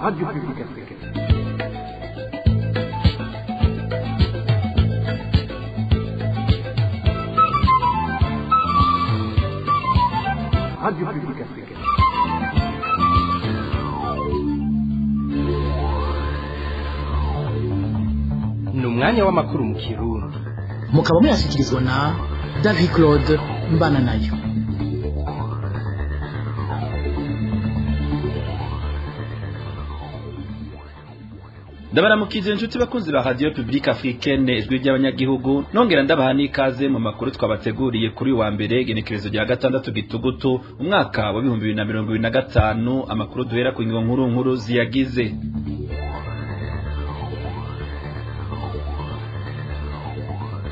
Radio Publique Africaine. Radio Publique Africaine. Ni umwanya w'amakuru mu Kirundi. Mukaba muyashyikirizwa na David Claude Mbananayo. Ndabaramukije inshuti bakunzi ba Radio Publique Africaine, ijwi ry'abanyagihugu, nongera ndabaha n'ikaze mu makuru twabateguriye kuri wa mbere, genekerezo rya 6 gitugutu umwaka wa 2025. Amakuru duhera ku ngingo nkuru nkuru ziyagize.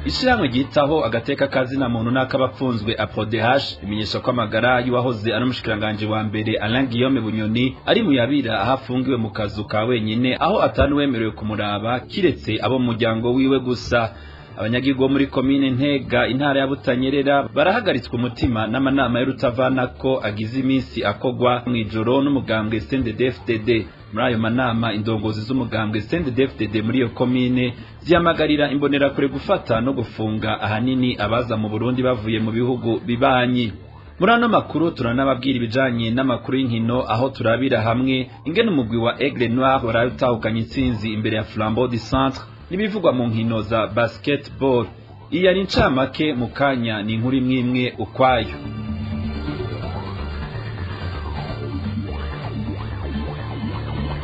Ishirahamwe ryitaho agateka kazina muntu n'akabapfunzwe APRODH imenyesha ko amagara y'uwahoze ari umushikiranganje wa mbere Alain Guillaume Bunyoni ari muyabira aho afungiwe mu kazu ka wenyine, aho atanuwemerewe kumuraba kiretse abo mu muryango wiwe gusa. Abanyagihugu bo muri komine Ntega, intara ya Butanyerera, barahagaritswe umutima n'amanama y'urutavanako agize iminsi akogwa mw'ijoro n'umugambwe CNDD-FDD. Muri ayo manama, indongozi z'umugambwe CNDD-FDD muri iyo komine zihamagarira imbonerakure gufata no gufunga ahanini abaza mu Burundi bavuye mu bihugu bibanyi. Muri ano makuru turanababwira ibijanye n'amakuru y'inkino, aho turabira hamwe ingene umugwi wa Aigle Noir waraye utahukanye intsinzi imbere ya Flambeau du Centre n'ibivugwa mu nkino za basketball. Iyi ari incamake, mu kanya ni inkuru imwe imwe ukwayo.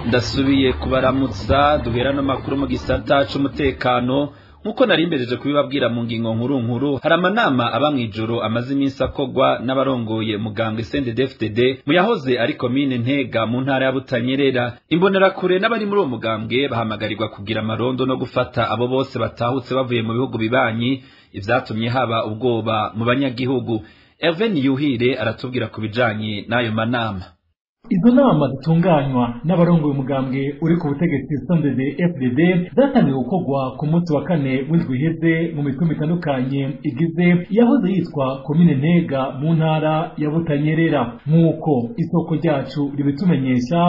Ndasubiye kubaramutsa. Duhera no makuru mu gisata c'umutekano. Nkuko nari mbejeje kubibabwira mu ngingo nkuru nkuru, hari amanama aba mw'ijoro amaze iminsi akogwa n'abarongoye mugambwe CNDD-FDD mu yahoze ari komine Ntega mu ntara ya Butanyerera. Imbonerakure n'abari muri uwo mugambwe bahamagarirwa kugira amarondo no gufata abo bose batahutse bavuye mu bihugu bibanyi, ivyatumye haba ubwoba mu banyagihugu. Hervé Niyuhire aratubwira ku bijanye n'ayo manama. Izo nama zitunganywa n'abarongoye umugambwe uri ku butegetsi CNDD FDD zatangiye gukorwa ku munsi wa kane w'indwi iheze mu mitwe mitandukanye igize yahoze yitwa komine Ntega mu ntara ya Butanyerera. Nk'uko isoko ryacu ribitumenyesha,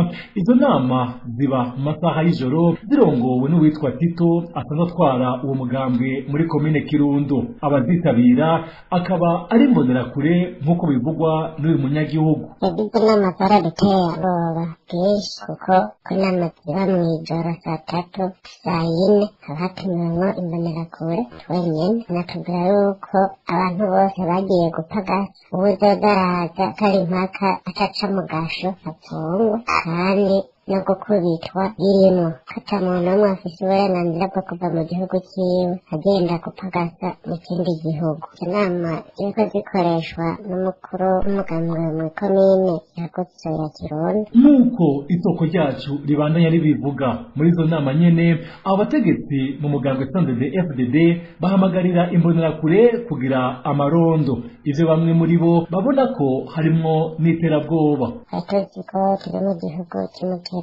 izo nama ziba mu masaha y'ijoro zirongowe n'uwitwa Tito asanzwe atwara uwo mugambwe muri komine Kirundo. Abazitabira akaba ari imbonerakure nk'uko bivugwa n'uyu munyagihugu. Izo nama zaraduteye ubwoba bwinshi, kuko ko inama ziba mw'ijoro saa 3 saa 4, haba hatumiwemwo imbonerakure twenyene. Natubwira yuko abantu bose bagiye gupagasa, uwuzoza araza kari impaka ataca mu gasho apfungwa, kandi no gukubitwa birimwo, ko ata muntu n'umwe afise uburenganzira bwo kuva mu gihugu ciwe agenda gupagasa mu kindi gihugu. Izo nama ziriko zikoreshwa n'umukuru w'umugambwe mw'ikomine yagutse ya Kirundo. Nk'uko isoko ryacu ribandanya ribivuga, muri izo nama nyene abo bategetsi mu mugambwe CNDD FDD bahamagarira imbonerakure kugira amarondo, ivyo bamwe muri bo babona ko harimwo n'iterabwoba. Twari tuzi ko turi mu gihugu cy'umutekano,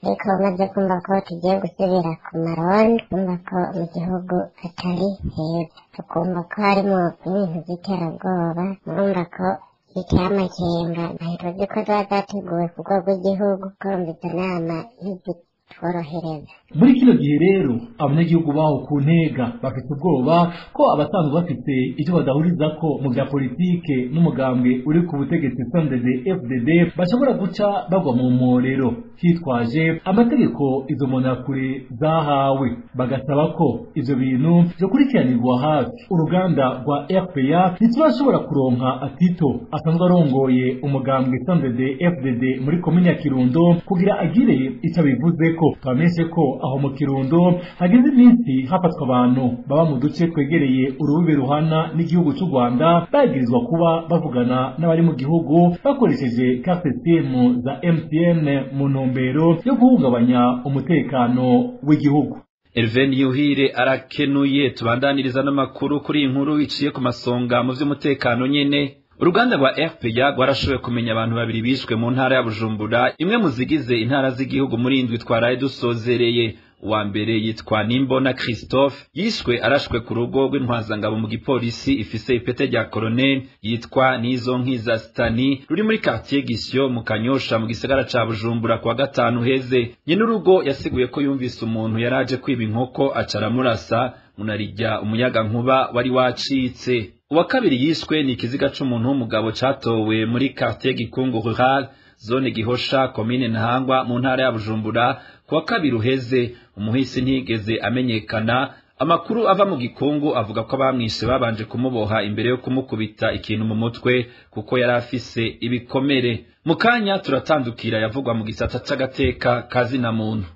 ariko bamaze kumva ko tugiye gusubira ku marondo, kumva ko mu gihugu atari heza, tukumva ko harimo ibintu by'iterabwoba, murumva ko biteye amakenga. Tuzi ko ziba zateguwe ku rwego rw'igihugu, kurumva izo nama ntizitworohereza. Muri kino gihe rero abanyagihugu baho ku Ntega bafite ubwoba ko abasanzwe bafite icyo badahurizako mu bya politike n'umugambwe uri ku butegetsi CNDD FDD bashobora guca bagwa mu mporero hitwaje amategeko izo mbonerakure zahawe, bagasaba ko ivyo bintu vyokurikiranirwa hafi. Uruganda rwa RPA ntiturashobora kuronka Atito asanzwe arongoye umugambwe CNDD FDD muri komine ya Kirundo kugira agire ico abivuzeko. Twamenyeshe ko aho mu Kirundo hageze iminsi hafatwa abantu baba mu duce twegereye urubibe ruhana n'igihugu cy'u Rwanda, bagirizwa kuba bavugana n'abari mu gihugu bakoresheje carte SIM za MTN mu ntumbero yo guhungabanya umutekano w'igihugu. Hervé Niyuhire arakenuye. Tubandaniriza n'amakuru kuri iyi nkuru iciye ku masonga mu vy'umutekano nyene. Uruganda rwa RPA rwarashoboye kumenya abantu babiri bishwe mu ntara ya Bujumbura, imwe mu zigize intara z'igihugu muri indwi twaraye dusozereye. Uwa mbere yitwa Nimbona Christophe, yishwe arashwe ku rugo rw'intwazangabo mu gipolisi ifise ipete rya colonel yitwa Nizo Nkiza Stani, ruri muri quartier Gisyo mu Kanyosha mu gisagara ca Bujumbura kuwa gatanu heze. Nyenurugo yasiguye ko yumvise umuntu yaraje kwiba inkoko acaramurasa, munarijya umuyaga nkuba wari wacitse. Uwa kabiri yishwe ni ikiziga c'umuntu w'umugabo catowe muri quartier Gikungu rural, zone Gihosha, komine Ntahangwa mu ntara ya Bujumbura kuwa kabiri uheze. Umuhisi ntigeze amenyekana. Amakuru ava mu Gikungu avuga ko abamwishe babanje kumuboha imbere yo kumukubita ikintu mu mutwe kuko yari afise ibikomere. Mu kanya turatandukira yavugwa mu gisata c'agateka kazina muntu.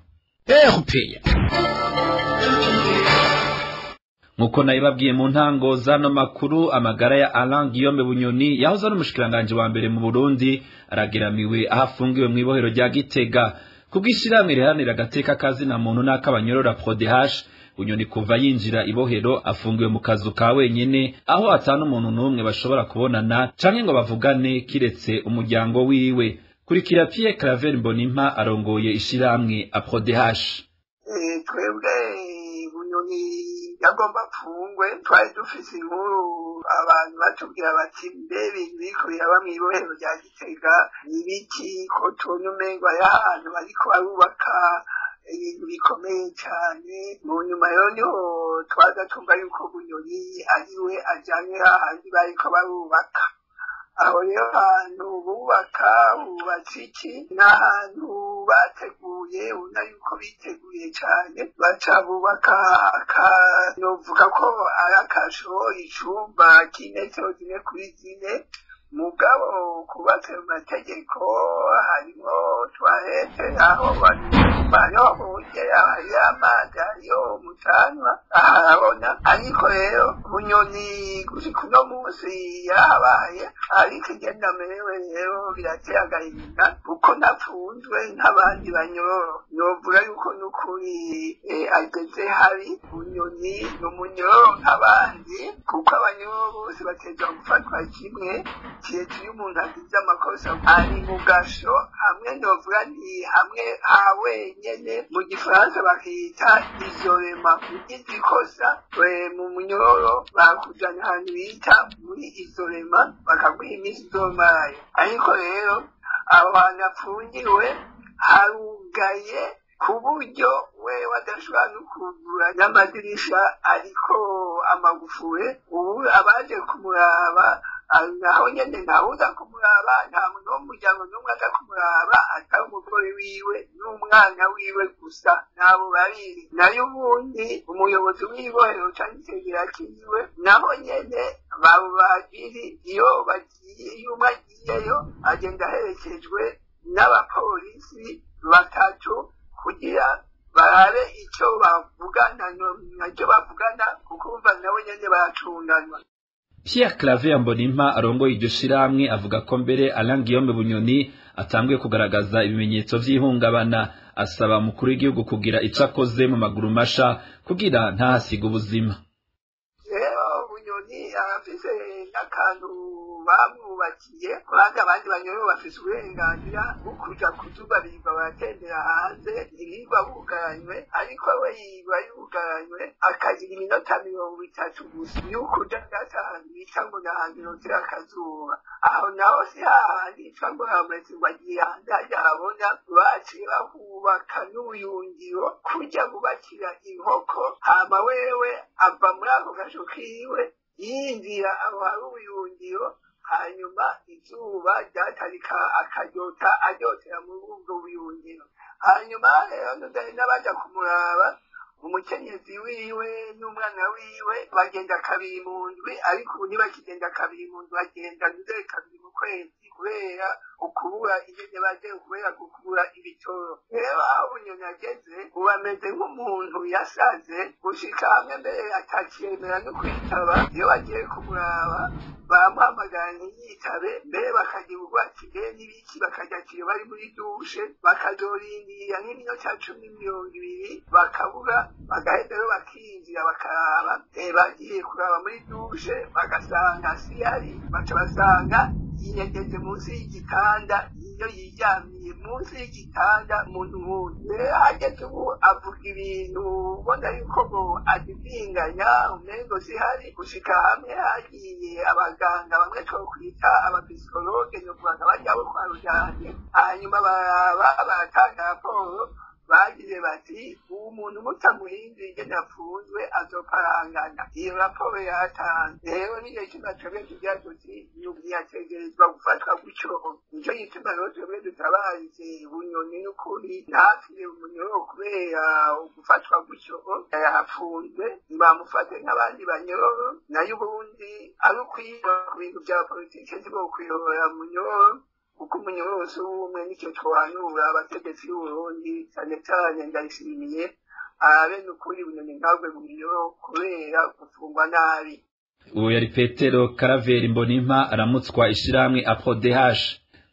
Nkuko nabibabwiye mu ntango zano makuru, amagara ya Alain Guillaume Bunyoni yahoze ari umushikiranganje wa mbere mu Burundi arageramiwe aho afungiwe mu ibohero rya Gitega. Kubw'ishirahamwe riharanira agateka kazina muntu n'akabanyorora PRODH, Bunyoni kuva yinjira ibohero afungiwe mu kazu ka wenyene, aho atanu umuntu n'umwe bashobora kubonana canke ngo bavugane kiretse umuryango wiwe. Kurikira Pierre Claver Mbonimpa arongoye ishirahamwe APRODH. Twebwe Bunyoni yagomba apfungwe, twari dufise inkuru abantu batubwira bati mbe ibintu biriko biraba mw'ibohero rya Gitega ni ibiki, ko tubona umengo hariho ahantu bariko barubaka ibintu bikomeye cane. Mu nyuma rero niho twaza tumva yuko Bunyoni ariwe ajanywe hahandi bariko barubaka. Aho rero ahantu bubaka bubatse iki, ni ahantu bateguye, ubona yuko biteguye cane, baca bubaka novuga ko ari akasho, icumba c'imetero 4 kuri 4, mugabo kubatse mu mategeko harimwo toilette, aho hariho bogera, hariyo amazi, hariyo umucanwa, aharabona. Ariko rero Bunyoni gushika uno munsi yahabaye, ariko ingene amerewe rero birateye agahinda kuko ntapfunzwe nk'abandi banyororo. Novuga yuko n'ukuri ageze habi. Bunyoni ni umunyororo nk'abandi, kuko abanyororo bose bategerezwa gufatwa kimwe, kiretse iyo umuntu agize amakosa. Ari mu gasho hamwe, novuga nti hamwe ha wenyene, mu gifaransa bakita isolema. Ugize ikosa mu munyororo bakujana ahantu bita muri isolema, bakaguha iminsi uzomarayo. Ariko rero aho hantu apfungiwe harugaye ku buryo wewe adashobora no kugura n'amadirisha ariko amagufure. Ubu abaje kumuraba naho nyene ntawuza kumuraba, nta muntu wo mu muryango n'umwe aza kumuraba atari umugore wiwe n'umwana wiwe gusa, nabo babiri. Nayo ubundi umuyobozi w'ibohero canke icegera ciwe naho nyene babo babiri, iyo bagiye, iyo umwe agiyeyo agenda aherekejwe n'abapolisi batatu kugira barabe ico bavugana nacyo bavugana, kuko umva nabo nyene baracunganwa. Pierre Claver Mbonimpa arongoye iryo shirahamwe avuga ko mbere Alain Guillaume Bunyoni atanguye kugaragaza ibimenyetso vy'ihungabana, asaba umukuru w'igihugu kugira ico akoze mu maguru masha kugira ntahasiga ubuzima. Rero Bunyoni arafise n'akantu bamwubakiye, kubanga abandi banyororo bafise uburenganzira bwo kuja kuzuba birirwa baratembera hanze, ntibirirwa bugaranywe, ariko we yirirwa yugaranywe akagira iminota 30 gusa y'ukuja ahantu bita ngo ni ahantu notera akazuba. Aho naho si hahandi hitwa ngo hameze ngo agiye hanze harya habona, baciye bahubaka n'ubuyungiro kuja bubakira inkoko, hama wewe ava muri ako gasho kiwe yinjira aho hari ubuyungiro, hanyuma izuba ryatarika akaryota aryotera muri ubwo buyungiro. Hanyuma rero n'abaja kumuraba, umukenyezi wiwe n'umwana wiwe bagenda kabiri mu ndwi, ariko ubu ntibakigenda kabiri mu ndwi, bagenda nzeri kabiri mu kwezi kubera ukubura ingene baje, kubera gukubura ibitoro. Rero aho Bunyoni ageze ubu ameze nk'umuntu yasaze, gushika hamwe mbere atakiyemera no kwitaba. Iyo bagiye kumuraba baramuhamagara ntiyitabe, mbere bakagira ubwatsi mbere n'ibiki, bakajya kire bari muri dushe, bakazorindira nk'iminota 10 20 bakabura, bagaheza rero bakinjira bakaraba. Bagiye kuraba muri dushe bagasanga siyari, baca basanga yinyegeze munsi y'igitanda. iyo yiryamiye munsi y'igitanda umuntu wundi hageze ubu avuga ibintu ubona yuko ngo adizinganya umengo sihari gushika hamwe hagiye abaganga bamwe twokwita abapisikologe nokuvuga nka barya bo kwa Rujanye, hanyuma baraba baratanga raporo bagize bati uwo muntu mutamuhinduye ingene apfunzwe azoparangana. Iyo raporo yatanze rero niyo gituma twebwe tugira tuti ntiyategerezwa gufatwa gutyo. Nico gituma rero twebwe dutabarize Bunyoni n'ukuri ntapfire umunyororo kubera gufatwa gutyo, yapfunzwe ntibamufate nk'abandi banyororo, nayo ubundi ari ukwiba ku bintu vya politike ntibokwihora munyororo kuko umunyororo si uwumwe. Nicyo twohanura abategetsi b'Uburundi cane cane Ndayishimiye arabe n'ukuri Bunyoni ntabwe mu munyororo kubera gufungwa nabi. Uwo yari Petero Karaveri Mbonimpa aramutswa ishirahamwe APRODH.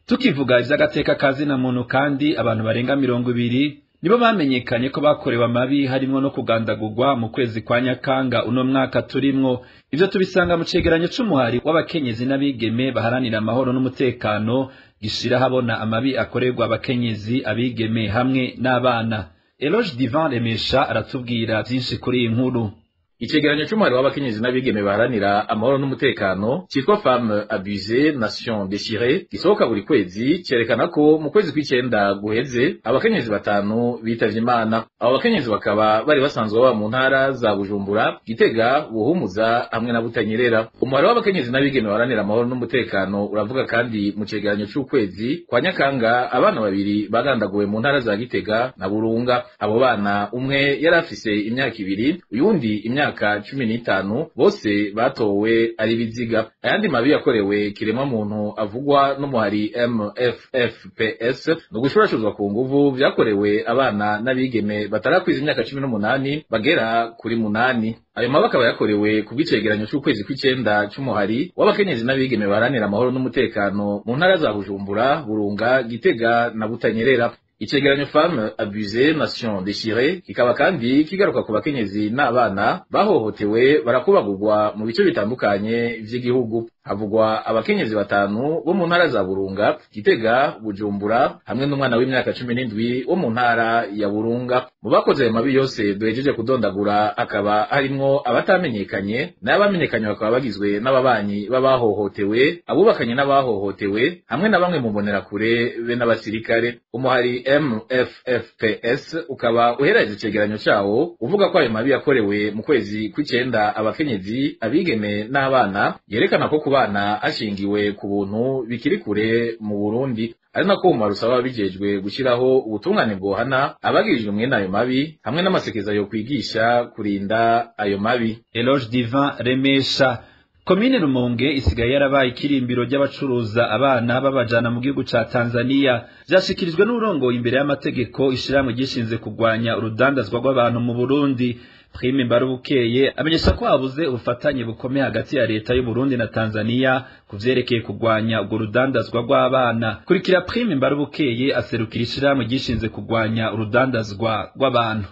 Tukivuga ivy'agateka kazina muntu kandi abantu barenga 20 nibo bamenyekanye ko bakorewe amabi harimwo no kugandagurwa mu kwezi kwa Nyakanga uno mwaka turimwo. Ivyo tubisanga mu cegeranyo c'umuhari w'abakenyezi n'abigeme baharanira amahoro n'umutekano gishira habona amabi akorerwa abakenyezi, abigeme hamwe n'abana. Eloge Divan Remesha aratubwira vyinshi kuri iyi nkuru. Icegeranyo c'umuhari w'abakenyezi n'abigeme baharanira amahoro n'umutekano citwa Femme Abusée Nation Déchirée gisohoka buri kwezi cerekana ko mu kwezi kw'icenda guheze abakenyezi 5 bitavye Imana. Abo bakenyezi bakaba bari basanzwe baba mu ntara za Bujumbura, Gitega, Buhumuza hamwe na Butanyerera. Umuhari w'abakenyezi n'abigeme baharanira amahoro n'umutekano uravuga kandi mu cegeranyo c'ukwezi kwa Nyakanga abana 2 bagandaguwe mu ntara za Gitega na Burunga. Abo bana umwe yari afise imyaka 2 uyundi imyaka 15, bose batowe ari biziga. Ayandi mabi yakorewe kiremwa muntu avugwa n'umuhari MFFPS no gushurashuzwa ku nguvu vyakorewe abana n'abigeme batarakwiza imyaka 18 bagera kuri 8. Ayo mabi akaba yakorewe ku bw'icegeranyo c'ukwezi kw'icenda c'umuhari w'abakenyezi n'abigeme baharanira amahoro n'umutekano mu ntara za Bujumbura, Burunga, Gitega na Butanyerera. Icegeranyo Femme Abusée Nation Déchirée kikaba kandi kigaruka ku bakenyezi n'abana bahohotewe barakubagurwa mu bice bitandukanye vy'igihugu. Havugwa abakenyezi 5 bo mu ntara za Burunga, Gitega, Bujumbura hamwe n'umwana w'imyaka 17 wo mu ntara ya Burunga. Mu bakoze ayo mabi yose duhejeje kudondagura akaba harimwo abatamenyekanye n'abamenyekanye bakaba bagizwe n'ababanyi b'abahohotewe, abubakanye n'abahohotewe hamwe na bamwe mu mbonerakure be n'abasirikare. Umuhari MFFPS ukaba uheraje icegeranyo cawo uvuga ko ayo mabi yakorewe mu kwezi kw'icenda abakenyezi, abigeme n'abana yerekana ko kubana hashingiwe ku buntu bikiri kure mu Burundi, ari nako umumaro usaba ababijejwe gushiraho ubutungane bwohana abagirijwe mwene ayo mabi hamwe n'amasekeza yo kwigisha kurinda ayo mabi. Eloge Divin Remesha. Komine Rumonge isigaye yarabaye ikirimbiro ry'abacuruza abana babajana mu gihugu ca Tanzania. Vyashikirijwe n'urongoye imbere y'amategeko ishirahamwe gishinze kugwanya urudandazwa rw'abantu mu Burundi. Prime Mbarubukeye amenyesha ko habuze ubufatanye bukomeye hagati ya leta y'u Burundi na Tanzania kuvyerekeye kugwanya urwo rudandazwa rw'abana. Kurikira Prime Mbarubukeye aserukira ishirahamwe gishinze kugwanya urudandazwa rw'abantu.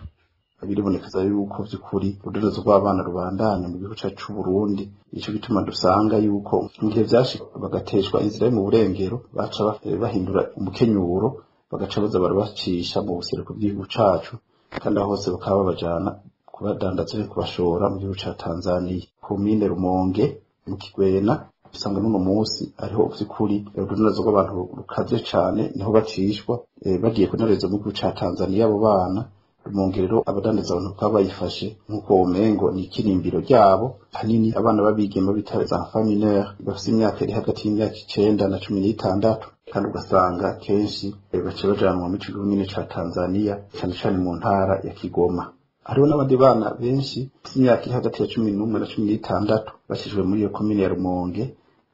Biribonekeza yuko vy'ukuri urudandazwa rw'abana rubandanya mu gihugu cacu c'u Burundi. Ico gituma dusanga yuko ngihe vyashika bagateshwa inzira yo mu burengero baca bahindura umukenyuro bagaca baza barabacisha mu buseruko bw'igihugu cacu, kandi aho hose bakaba babajana kubadandaza kubashora mu gihugu ca Tanzania. Komine Rumonge mu Kigwena usanga n'uno munsi ariho vy'ukuri urudandazwa rw'abantu rukaze cane, niho bacishwa bagiye kunareza mu gihugu ca Tanzania abo bana. Rumonge rero abadandaza abantu bakaba bayifashe nk'uko womengo ni ikirimbiro ryabo. Hanini abana b'abigeme bita za enfants mineurs bafise imyaka iri hagati y'imyaka 9 na 16, kandi ugasanga kenshi baca bajanwa mu gihugu nyene ca Tanzania, cane cane mu ntara ya Kigoma. Hariho n'abandi bana benshi bafise imyaka iri hagati ya 11 na 16 bashijwe muri iyo komine ya Rumonge,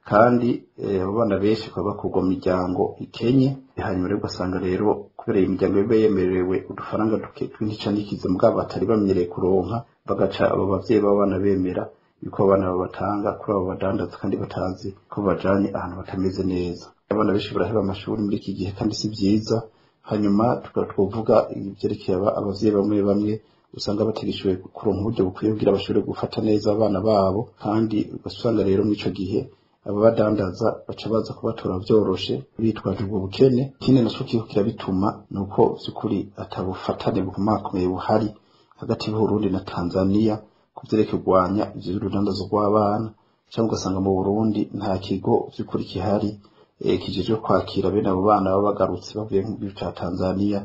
kandi abo bana benshi bakaba bakurwa mu miryango ikenye. Hanyuma rero ugasanga rero kubera iyi miryango iba yemerewe udufaranga duke tw'intica ntikize mugabo batari bamenyereye kuronka, bagaca abo bavyeyi b'abo bana bemera yuko abo bana babatanga kuri abo badandaza kandi batazi ko bajanye ahantu batameze neza. Abana benshi baraheba amashuri muri iki gihe kandi si vyiza. Hanyuma tukaba twovuga ivyerekeye abavyeyi bamwe bamwe usanga batagishoboye kuronka uburyo bukwiye kugira bashobore gufata neza abana babo, kandi ugasanga rero mw'ico gihe Ababadandaza baca baza kubatora vyoroshe bitwaje ubwo bukene. Ikindi naco kiriko kirabituma nuko vy'ukuri atabufatane bukomakomeye buhari hagati y'Uburundi na Tanzania kuvyerekeye kurwanya ivyo vy'urudandazo rw'abana, cyangwa ugasanga mu Burundi nta kigo vy'ukuri kihari kijejwe kwakira bene abo bana baba bagarutse bavuye mu gihugu ca Tanzania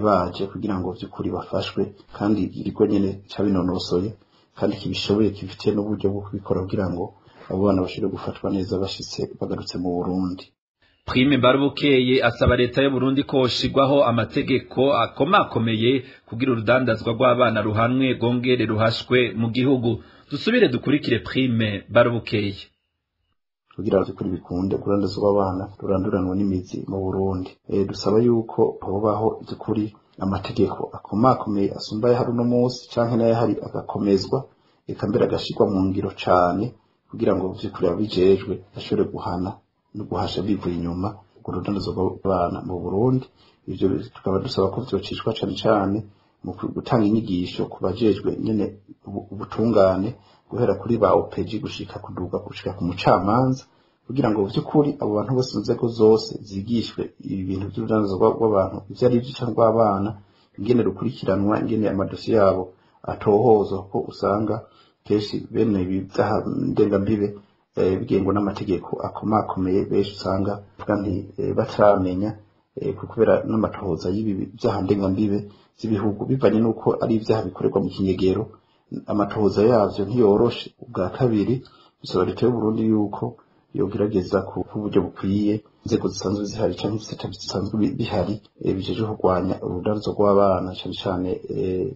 baje kugira ngo vy'ukuri bafashwe, kandi ikigo nyene cabinonosoye kandi kibishoboye, kibifitiye n'uburyo bwo kubikora kugira ngo abo bana bashobore gufatwa neza bashitse bagarutse mu Burundi. Prime Barubukeye asaba leta y'u Burundi ko hoshigwaho amategeko akomakomeye kugira urudandazwa rw'abana ruhanwe gongere ruhashwe mu gihugu. Dusubire dukurikire Prime Barubukeye. Kugira by'ukuri bikunde urudandazwa rw'abana ruranduranwa n'imizi mu Burundi, dusaba yuko hobaho by'ukuri amategeko akomakomeye asumba ayahari uno munsi, canke n'ayahari agakomezwa, eka mbere agashirwa mu ngiro cane, kugira ngo vy'ukuri ababijejwe bashobore guhana no guhasha bivuye inyuma urwo rudandazwa rw'abana mu Burundi. Ivyo tukaba dusaba ko vyocishwa cane cane mu gutanga inyigisho ku bajejwe nyene ubutungane, guhera kuri ba OPG gushika kuduga gushika ku mucamanza, kugira ngo vy'ukuri abo bantu bose mu nzego zose zigishwe ibintu vy'urudandazwa rw'abantu ivyo ari vyo canke rw'abana, ingene rukurikiranwa, ingene amadosiye yabo atohozwa, kuko usanga kenshi bene ibi vyaha ndengambibe bigengwa n'amategeko akomakomeye, benshi usanga vuga nti bataramenya, kubera n'amatohoza y'ibi vyaha ndengambibe z'ibihugu bivanye n'uko ari ivyaha bikorerwa mu kinyegero, amatohoza yavyo ntiyoroshe. Ubwa kabiri, bisaba leta y'Uburundi yuko yogerageza ku buryo bukwiye inzego zisanzwe zihari canke ibisata bisanzwe bihari bijejwe kurwanya urudandazwa rw'abana, cane cane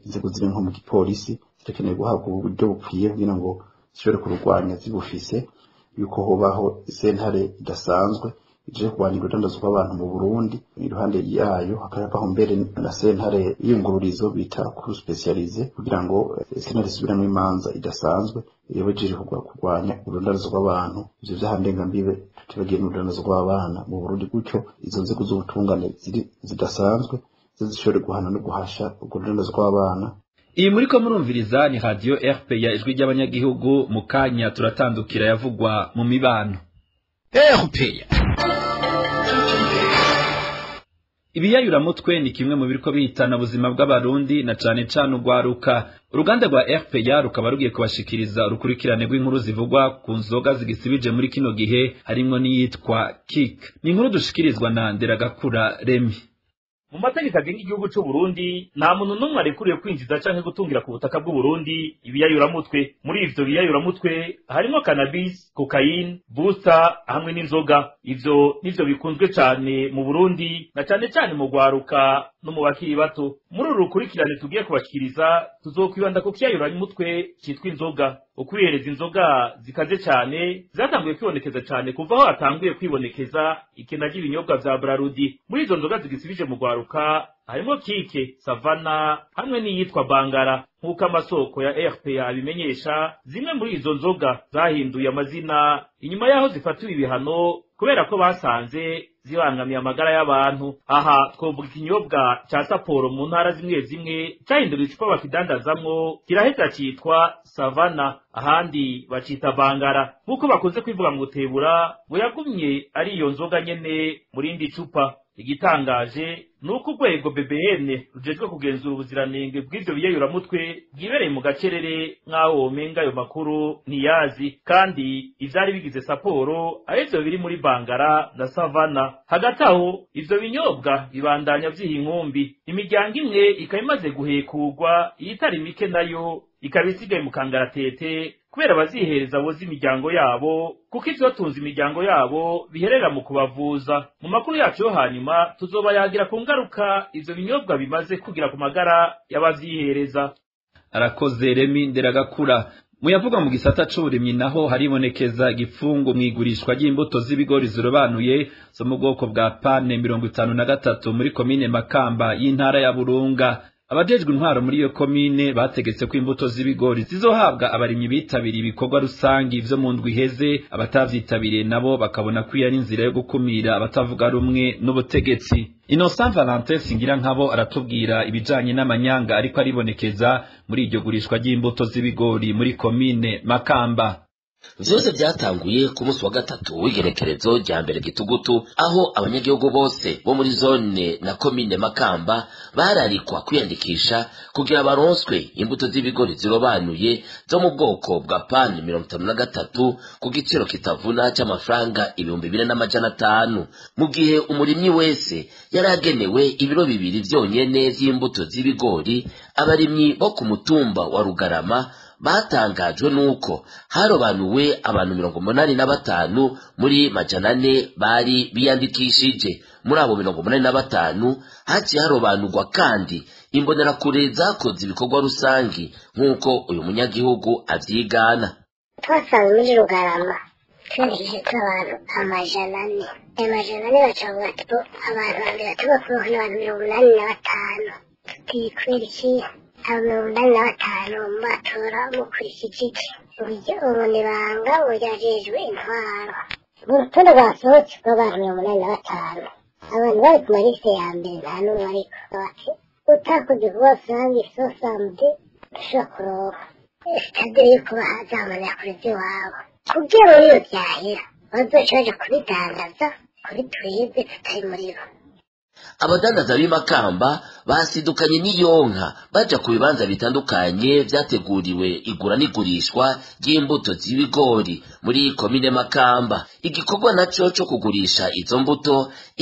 inzego ziri nko mu gipolisi zirakeneye guhabwa uburyo bukwiye kugira ngo zishobore kururwanya zibufise, yuko hobaho sentare idasanzwe ije kurwanya urudandazwa rw'abantu mu Burundi, iruhande yayo hakabaho mbere na sentare y'iyungururizo bita cour spécialisée, kugira ngo sentare isubiramwo imanza idasanzwe yoba ijejwe kurwanya urudandazwa rw'abantu, ivyo vyaha ndengambibe, tutibagiye n'urudandazwa rw'abana mu Burundi. Gutyo izo nzego z'ubutungane ziri zidasanzwe zishobore guhana no guhasha urwo rudandazwa rw'abana. Iyi muriko murumviriza ni radio RPA, ijwi ry'abanyagihugu. Mu kanya turatandukira yavugwa mu mibano. RPA. Ibiyayuramutwe ni kimwe mu biriko bihitana ubuzima bw'abarundi na cane cane urwaruka. Uruganda rwa RPA rukaba rugiye kubashikiriza urukurikirane rw'inkuru zivugwa ku nzoga zigisibije muri kino gihe, harimwo n'iyitwa Kik. Ni inkuru dushikirizwa na Nderagakura Remy. Mu mategeko agenga igihugu c'u Burundi, nta muntu n'umwe arekuriwe kwinjiza canke gutungira ku butaka bw'u Burundi ibiyayuramutwe. Muri ivyo biyayuramutwe harimwo cannabis, cocaine, booster hamwe n'inzoga. Ivyo nivyo bikunzwe cane mu Burundi, na cane cane mu rwaruka no mu bakiri bato. Muri uru rukurikirane tugiye kubashikiriza, tuzokwibanda ku kiyayuramutwe citwa inzoga. Ukwihereza inzoga zikaze cane zatanguye kwibonekeza cane kuva aho hatanguye kwibonekeza ikena ry'ibinyobwa vya Brarudi. Muri izo nzoga zigisibije mu rwaruka harimwo Kike, Savana hamwe n'iyitwa Bangara. Nk'uko amasoko ya RPA abimenyesha, zimwe muri izo nzoga zahinduye amazina inyuma y'aho zifatiwe ibihano kubera ko basanze zibangamiye amagara y'abantu. Aha twovuga ikinyobwa ca Saporo mu ntara zimwe zimwe cahinduriwe icupa bakidandazamwo kiraheza citwa Savana, ahandi bacita Bangara. Nk'uko bakunze kwivuga mu gutebura, ngo yagumye ari iyo nzoga nyene mu rindi cupa. Igitangaje ni uko urwego BBN rujejwe kugenzura ubuziranenge bw'ivyo biyayuramutwe bwibereye mu gacerere, nk'aho womenga ayo makuru ntiyazi, kandi ivyari bigize Saporo arivyo biri muri Bangara na Savana. Hagati aho ivyo binyobwa bibandanya vyiha inkumbi, imiryango imwe ikaba imaze guhekurwa, iyitari mike nayo ikaba isigaye mu kangaratete kubera abazihereza boza imiryango yabo, kuko ivyotunze imiryango yabo biherera mu kubavuza. Mu makuru yacu yo hanyuma tuzoba yagira ku ngaruka ivyo binyobwa bimaze kugira ku magara y'abavyihereza. Arakoze Remy Nderagakura. Muyavuga mu gisata c'uburimyi naho haribonekeza igipfungu mwigurishwa ry'imbuto z'ibigori zirobanuye zo mu bwoko bwa pane 53 muri komine Makamba y'intara ya Burunga. Abajejwe intwaro muri iyo komine bategetse ko imbuto z'ibigori zizohabwa abarimyi bitabiriye ibikorwa rusangi vyo mu ndwi iheze, abatavyitabiriye nabo bakabona ko iyo ari inzira yo gukumira abatavuga rumwe n'ubutegetsi. Innocent Valentin Singirankabo aratubwira ibijanye n'amanyanga ariko aribonekeza muri iryo gurishwa ry'imbuto z'ibigori muri komine Makamba. Vyose vyatanguye ku munsi wa gatatu w'igenekerezo rya mbere gitugutu, aho abanyagihugu bose bo muri zone na komine Makamba bararikwa kwiyandikisha kugira baronswe imbuto z'ibigori zirobanuye zo mu bwoko bwa PAN 53 ku giciro kitavuna c'amafaranga 2500, mu gihe umurimyi wese yaragenewe ibiro 2 vyonyene vy'imbuto z'ibigori. Abarimyi bo ku mutumba wa Rugarama batangajwe nuko harobanuwe abantu 85 muri 400 bari biyandikishije. Muri abo 85 haciye harobanurwa kandi imbonerakure zakoze ibikorwa rusangi nk'uko uyu munyagihugu avyigana. Twasanze muri Rugarama twiyandikishije abantu 400, 400 bacavuga ati abantu babiri tubakuyeho n'abantu 85. Tuti kubera iki abo 85 batora mukurikije iki? Uburyo ubunibanga bujejwe intwaro mu rutonde rwasohotse rw'abantu 85, abantu bari ku maliste ya mbere nta n'umwe ariko bati utakoze vuba rusange sosamde dushobora kuronka sitadire yuko bazamanira kure z'iwabo kugira ngo niyo vyahera bazoca baja kubidandaza kuri twebwe tutari muri bo. Abadandaza b'imakamba basidukanye n'iyonka baja ku bibanza bitandukanye vyateguriwe igura n'igurishwa ry'imbuto z'ibigori muri komine Makamba. Igikorwa naco co kugurisha izo mbuto,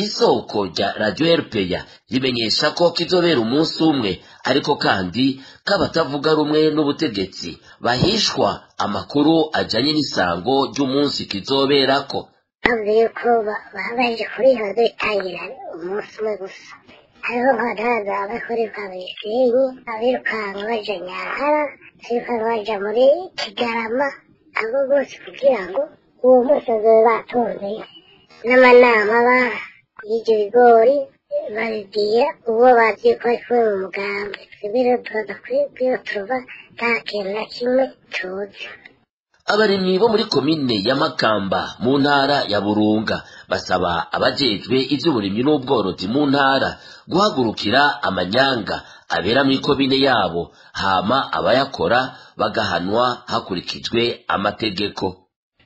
isoko rya Radio RPA rimenyesha ko kizobera umunsi umwe, ariko kandi k'abatavuga rumwe n'ubutegetsi bahishwa amakuru ajanye n'isango ry'umunsi kizoberako. Bavuze yuko baje kuriha bazobitangira umunsi umwe gusa. Hariho nk'abadandaza bariko Gisenyi, abirukanka baja Nyankara, abirukanka baja muri Kigarama, abo bose kugira ngo uwo munsi bazobe batonzeyo. N'amanama aba y'ivyo bigori babibwira uwo bazi yuko bari kumwe mu mugambi. Twebwe rero tukaza kwiyo tuva nta kintu na kimwe tuzi. Abarimyi bo muri komine ya Makamba mu ntara ya Burunga basaba abajejwe ivy'uburimyi n'ubworozi mu ntara guhagurukira amanyanga abera muri komine yabo, hama abayakora bagahanwa hakurikijwe amategeko.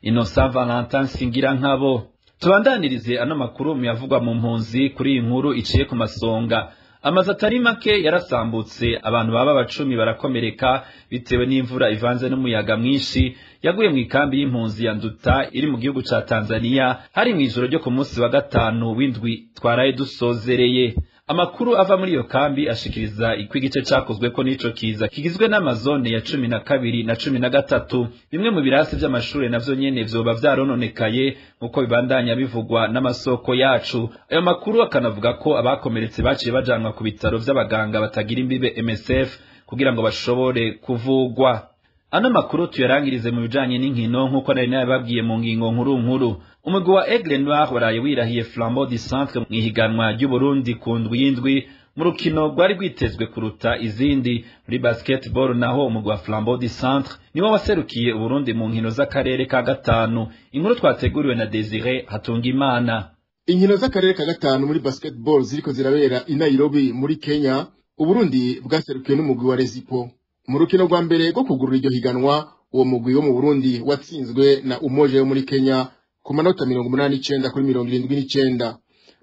Innocent Valentin Singirankabo. Tubandanirize ano makuru muyavugwa mu mpunzi kuri iyi nkuru iciye ku masonga. Amazu atari make yarasambutse, abantu baba 10 barakomereka bitewe n'imvura ivanze n'umuyaga mwinshi yaguye mu ikambi y'impunzi ya Nduta iri mu gihugu ca Tanzania, hari mu ijoro ryo ku munsi wa gatanu w'indwi twaraye dusozereye. Amakuru ava muri iyo kambi ashikiriza igice cakozwe ko n'ico kiza kigizwe n'amazone ya 12 na 13. Bimwe mu birasi vy'amashure navyo nyene vyoba vyarononekaye nkuko bibandanya bivugwa n'amasoko yacu. Ayo makuru akanavuga ko abakomeretse baciye bajanwa ku bitaro vy'abaganga batagira imbibe MSF kugira ngo bashobore kuvugwa. Ano makuru tuyarangirize mu bijanye n'inkino nkuko nari nababwiye mu ngingo nkuru nkuru. Umugwi wa Aigle Noir waraye wirahiye Flambeau du Centre mu ihiganwa ry'u Burundi ku ndwi y'indwi mu rukino rwari rwitezwe kuruta izindi. Muri basketball naho umugwi wa Flambeau du Centre niwo waserukiye Uburundi mu nkino z'akarere ka gatanu. Inkuru twateguriwe na Desire Hatungimana. Inkino z'akarere ka gatanu muri basketball ziriko zirabera i Nairobi muri Kenya, Uburundi bwaserukiwe n'umugwi wa Rezipo. Mu rukino rwa mbere rwo kugurura iryo higanwa, uwo mugwi wo mu Burundi watsinzwe na Umoja yo muri Kenya ku manota 89 kuri 79.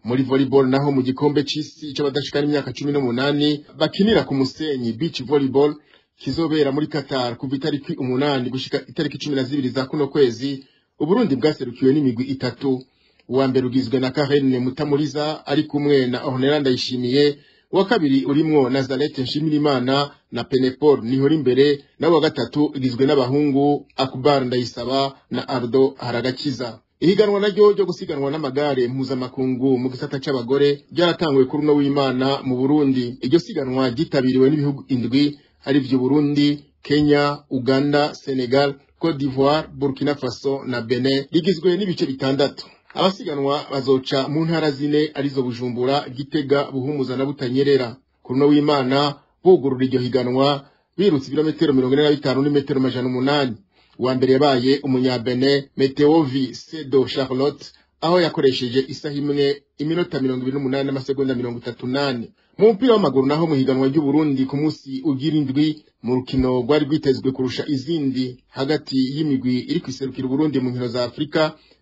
Muri volleyball naho mu gikombe c'isi c'abadashikana imyaka 18 bakinira ku musenyi beach volleyball kizobera muri Qatar kuva itariki 8 gushika itariki 12 za kuno kwezi, Uburundi bwaserukiwe n'imigwi itatu. Uwa mbere ugizwe na Karine Mutamuriza ari kumwe na Ornella Ndayishimiye, uwa kabiri urimwo Nazareth Nshimirimana na Penepol nihora imbere, nawo wa gatatu ugizwe n'abahungu Akbar Ndayisaba na Ardo Haragakiza. Ihiganwa naryo ryo gusiganwa n'amagare mpuzamakungu mu gisata c'abagore ryaratanguye kuri uno w'Imana mu Burundi. Iryo siganwa ryitabiriwe n'ibihugu 7 ari vyo Burundi, Kenya, Uganda, Senegal, Cote d'Ivoire, Burkina Faso na Benin, rigizwe n'ibice 6. Abasiganwa bazoca mu ntara zine arizo Bujumbura, Gitega, Buhumuza na Butanyerera. Kuri uno w'Imana bugurura iryo higanwa birutse ibirometero 45 n'imetero 800. Uwa mbere yabaye umunyabene Meteovi Sedo Charlotte, aho yakoresheje isaha imwe iminota 28 n'amasegonda 38. Mu mupira w'amaguru naho, mu higanwa ry'Uburundi ku munsi ugira indwi, mu rukino rwari rwitezwe kurusha izindi hagati y'imigwi iri kwiserukira Uburundi mu nkino za Afrika,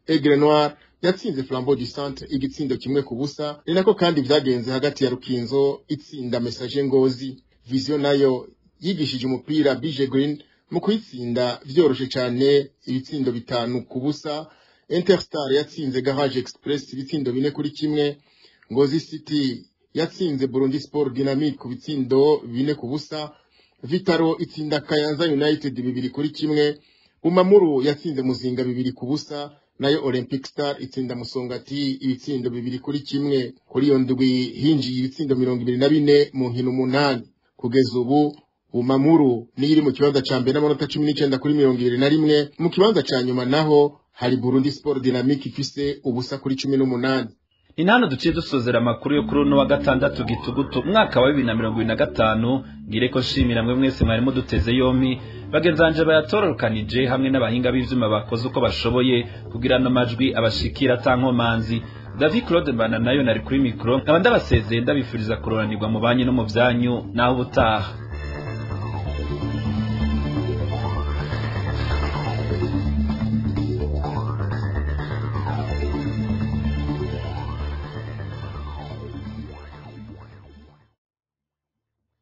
Aigle Noir yatsinze Flambeau du Centre igitsindo 1-0. Ni nako kandi vyagenze hagati ya Rukinzo itsinda Messager Ngozi. Vision nayo yigishije umupira BG Green mu kuyitsinda vyoroshe cane ibitsindo 5-0. Interstar yatsinze Garage Express ibitsindo 4-1. Ngozi City yatsinze Burundi Sport Dynamique ku bitsindo 4-0. Vitaro itsinda Kayanza United 2-1. Umamuru yatsinze Muzinga 2-0, nayo Olympic Star itsinda Musongati ibitsindo 2-1. Kuri iyo ndwi hinjiye ibitsindo 24 mu nkino 8. Kugeza ubu Umamuru niyo iri mu kibanza ca mbere n'amanota 19 kuri 21. Mu kibanza ca nyuma naho hari Burundi Sport Dynamique ifise 0 kuri 18. Ni hano duciye dusozera amakuru yo kuri uno wa gatandatu gitugutu umwaka wa 2025. Ngire ko nshimira mwe mwese mwari muduteze yompi, bagenzanje bayatororokanije hamwe n'abahinga b'ivyuma bakoze uko bashoboye kugira ano majwi abashikira atankomanzi. David Claude Mbana nayo nari kuri mikro, nkaba ndabasezeye ndabifuriza kuroranirwa mu banyu no mu vyanyu. Naho ubutaha.